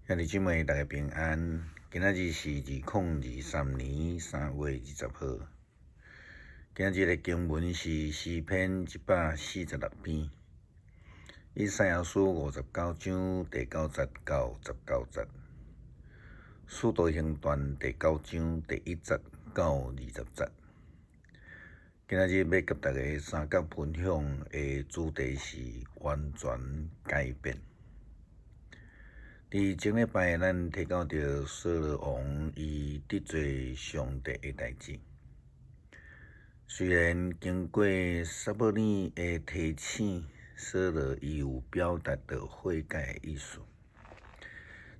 兄弟姊妹，大家平安。今仔日是2023年3月20號。今仔日的經文是詩篇146篇，以賽亞書59章第9節到19節，使徒行傳第九章第1節到20節。今仔日欲佮大家相佮分享的主題是完全改變。佇前禮拜，咱提到著掃羅王伊得罪上帝的代誌。雖然經過撒母耳的提醒，掃羅伊有表達著悔改的意思，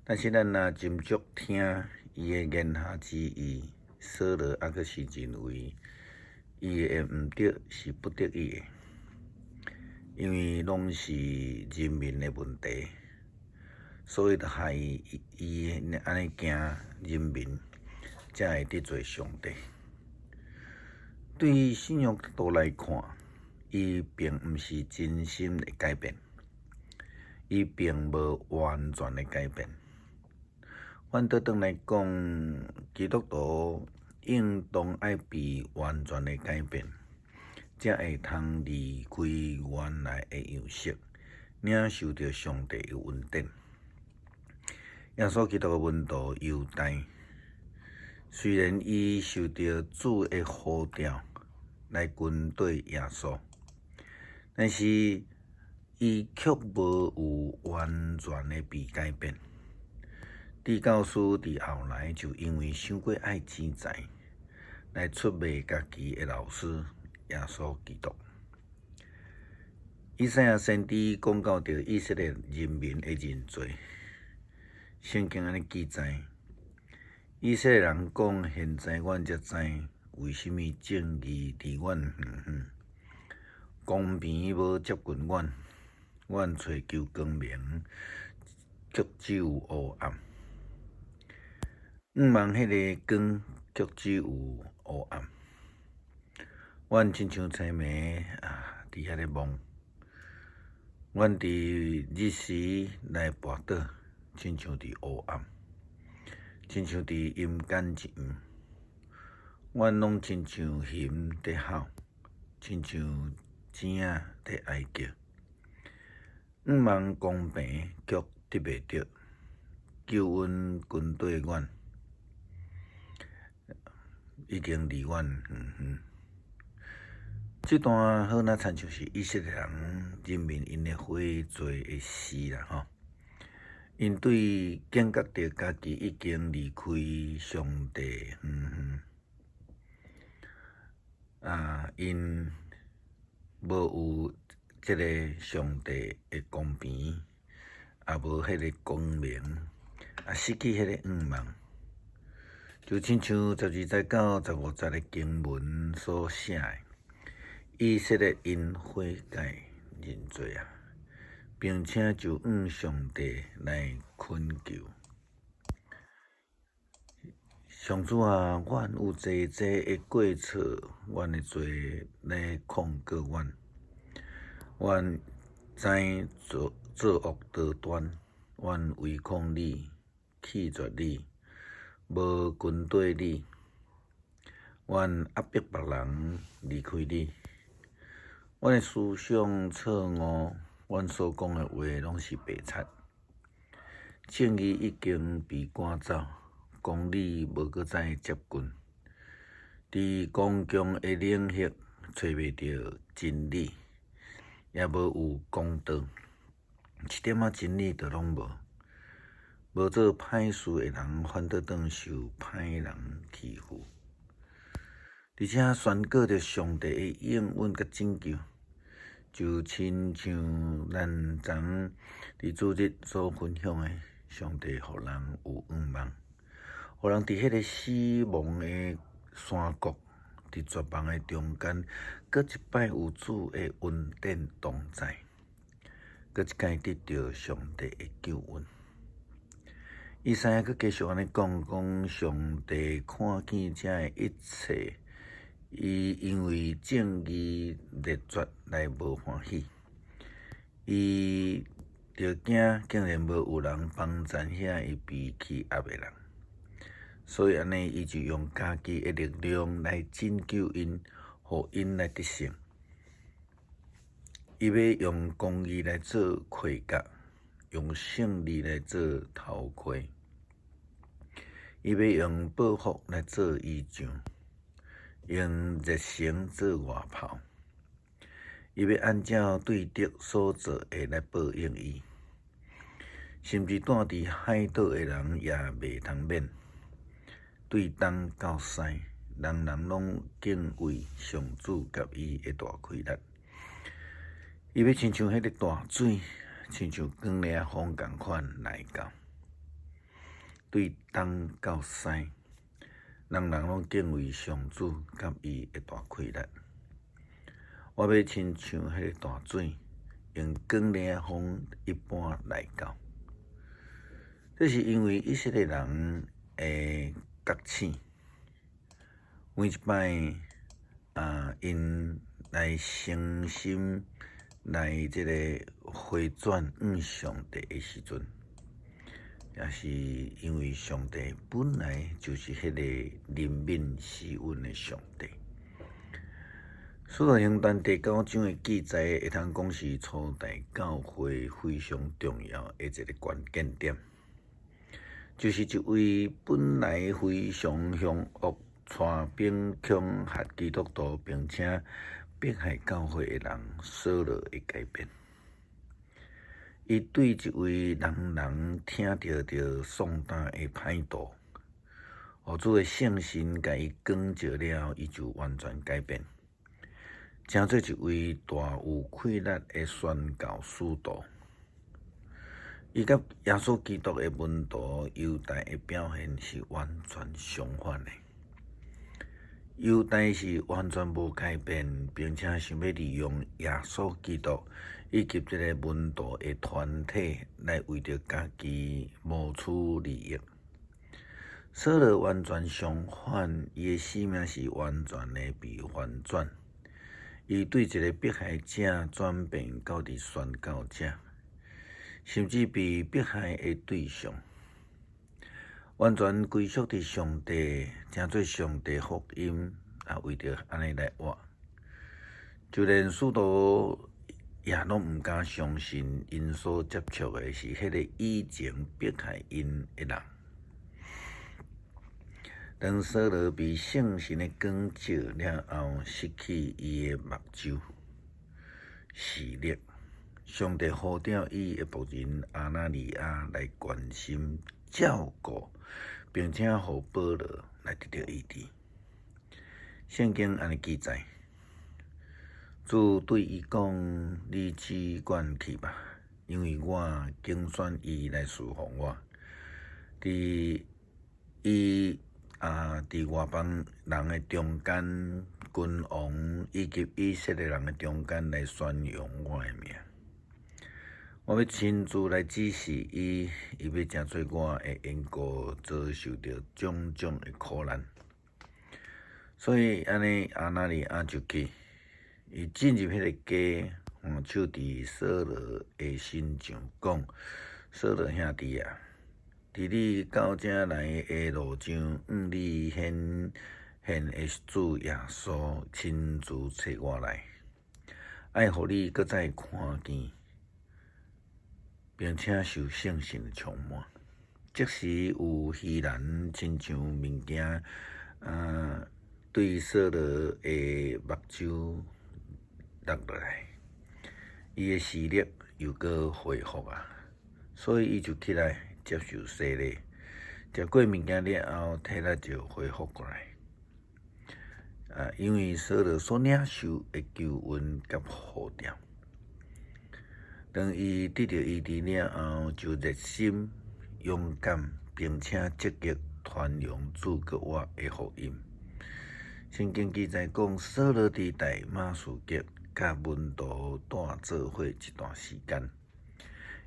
但是咱若斟酌聽伊的言下之意，掃羅猶閣是認為伊的毋對是不得已的，因為攏是人民的問題。所以就害伊按呢驚人民，才會得罪上帝。對信仰角度來看，伊並毋是真心的改變，伊並無完全的改變。反倒轉來講，基督徒應當愛被完全的改變，才會通離開原來的樣式，領受著上帝的恩典。耶穌基督的門徒猶大，雖然伊受著主的呼召來跟綴耶穌，但是伊卻無有完全的被改變。至教師佇後來就因為傷過愛錢財，來出賣家己的老師耶穌基督。以賽亞先知講到著以色列人民的認罪。聖經按呢記載，以色列人講：現在阮才知，為啥物正義離阮遠遠，公平無接近阮，阮揣求光明，卻只有烏暗；向望彼个光，卻只有烏暗。阮親像青暝啊，佇遐咧夢；阮佇日時來跋倒，親像佇烏暗，親像佇陰間一樣。阮攏親像熊佇吼，親像狴仔佇哀叫。向望公平，卻得袂著；救恩跟綴阮，已經離阮遠遠。這段好若親像是以色列人人民𪜶的悔罪的詩啦，吼。𪜶對警覺著家己已經離開上帝遠遠，啊，𪜶無有這个上帝的公平，也無彼个光明，啊，失去彼个向望，就親像12節到15節的經文所寫的，以色列𪜶悔改認罪啊！並且就向上帝來懇求。上主啊，阮有濟濟的過錯，阮的罪來控告阮。阮知做作惡多端，阮違抗你，棄絕你，無跟綴你。阮壓迫別人，離開你。阮的思想錯誤。阮所講的話攏是白賊，正義已經被趕走，公理無閣再接近。佇公共的領域揣袂著真理，也無有公道，一點仔真理都攏無。無做歹事的人，反倒轉受歹人欺負。佇遮宣告著上帝的應允佮拯救。就親像咱昨佇主日所分享的，上帝予人有向望，予人佇彼个死亡的山谷，佇絕望的中間，閣一擺有主的恩典同在，閣一擺得著上帝的救恩。以賽亞閣繼續按呢講，講上帝看見這的一切。伊因為正義滅絕來無歡喜，伊著驚竟然無有人幫贊遐伊脾氣鴨的人，所以按呢，伊就用家己的力量來拯救𪜶，予𪜶來得勝。伊欲用公義來做盔甲，用勝利來做頭盔。伊欲用報復來做衣裳，用熱誠做外袍。伊欲按照對敵所做的來報應伊，甚至住佇海島的人也袂通免。對東到西，人人攏敬畏上主佮伊的大氣力。伊欲親像彼个大水，親像狂烈風仝款來到。對東到西，人人攏敬畏上主佮伊的大氣力。我欲親像彼个大水，用狂烈風一般來到。這是因為以色列人的覺醒，每一擺啊，𪜶來誠心來這个回轉向上帝的時陣，也是因為上帝本來就是彼个憐憫施恩的上帝。使徒行傳第九章的記載，會通講是初代教會非常重要的一个關鍵點，就是一位本來非常兇惡、帶兵恐嚇基督徒，並且迫害教會的人，掃羅的改變。伊對一位人人聽著就喪膽的歹徒，予主的聖神共伊光照了，伊就完全改變，成做一位大有氣力的宣教使徒。伊佮耶穌基督的門徒猶大的表現是完全相反的。猶大是完全無改變，並且想欲利用耶穌基督以及這个門徒的團體來為著家己謀取利益。掃羅完全相反，伊的生命是完全的被翻轉。伊對一个迫害者轉變到佇宣教者，甚至被迫害的對象，完全歸屬佇上帝，成做上帝福音啊，為著按呢來活。就連使徒也攏毋敢相信，𪜶所接觸的是彼个以前迫害𪜶的人。當掃羅被聖神的光照了後，失去伊的目睭視力，上帝呼召伊的僕人亞拿尼亞來關心照顧，並且予保羅來得著醫治。聖經按呢記載，主對伊講：你只管去吧，因為我揀選伊來事奉我。佇伊啊，佇外邦人的中間，君王以及以色列人的中間來宣揚我的名。我欲親自來指示伊，伊欲成做我的緣故，遭受著種種的苦難。所以按呢，亞拿尼亞就去，伊進入彼个家，放手佇掃羅的身上，講：掃羅兄弟啊，佇你到遮來的路上，向你顯現的主耶穌親自差我來，愛予你閣再看見，並且受聖神的充滿。即時有虛難親像物件，啊，對掃羅的目睭落落來，伊的視力又閣恢復啊，所以伊就起來接受洗禮，食過物件了後，體力就恢復過來。啊，因為掃羅所領受的救恩佮呼召，當伊得著醫治了後，就熱心、勇敢，並且積極傳揚主佮我的福音。聖經記載講，掃羅佇大馬士革佮門徒蹛做伙一段時間，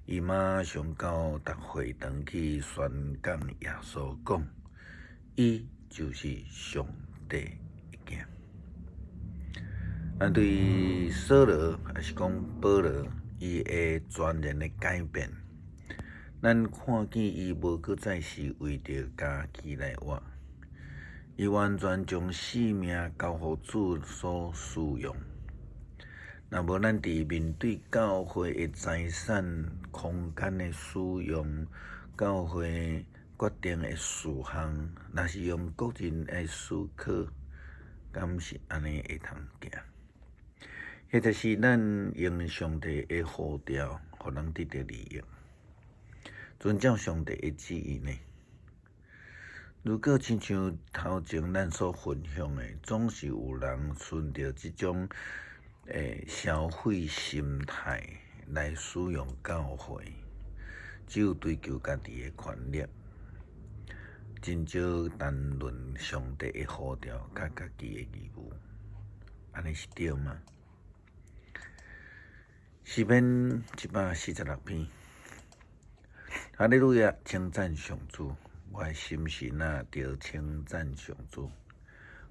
伊馬上到逐會堂去宣講耶穌，講伊就是上帝的囝。啊，對掃羅，抑是講保羅，伊會全然的改變。咱看見伊無閣再是為著家己來活，伊完全將性命交予主所使用。若無咱佇面對教會的財產、空間的使用、教會決定的事項，若是用個人的思考，敢是按呢會通行？或者是咱用上帝的呼召，予人得著利益，遵照上帝的旨意呢？如果親像頭前咱所分享的，總是有人存著這種消費心態來使用教會，只有追求家己的權力，真少談論上帝的呼召佮家己的義務，按呢是對嗎？詩篇146篇，哈利路亞，稱讚上主，我的心神啊，著稱讚上主，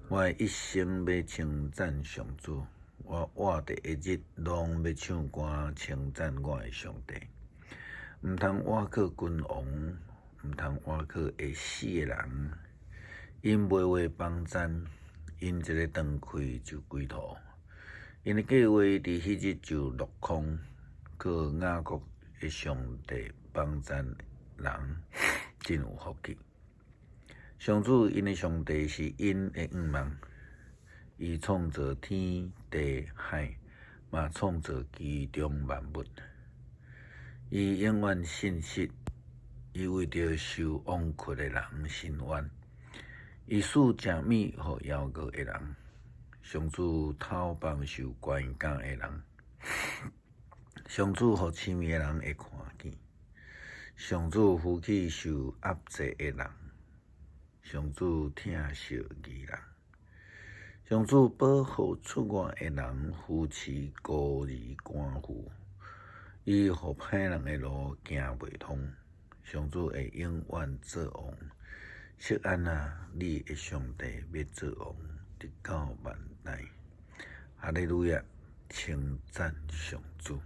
我的一生欲稱讚上主，我活著的日攏欲唱歌稱讚我的上帝。毋通倚靠君王，毋通倚靠會死的人，𪜶袂話幫贊，𪜶一个斷氣就歸土，𪜶的計劃佇彼日就落空。靠雅各的上帝幫贊人，真有福氣。上主𪜶的上帝是𪜶的向望，伊創造天地海，嘛創造其中萬物。伊永遠信實，伊為著受枉屈的人伸冤，伊賜食物予枵餓的人。上主透放受關監的人，上主予痴迷的人會看見，上主扶起受壓制的人，上主疼惜義人，上主保護出外的人，扶持孤兒寡婦，伊予歹人的路行袂通。上主會永遠做王，錫安啊，你的上帝欲做王，直到萬代。哈利路亞，稱讚上主。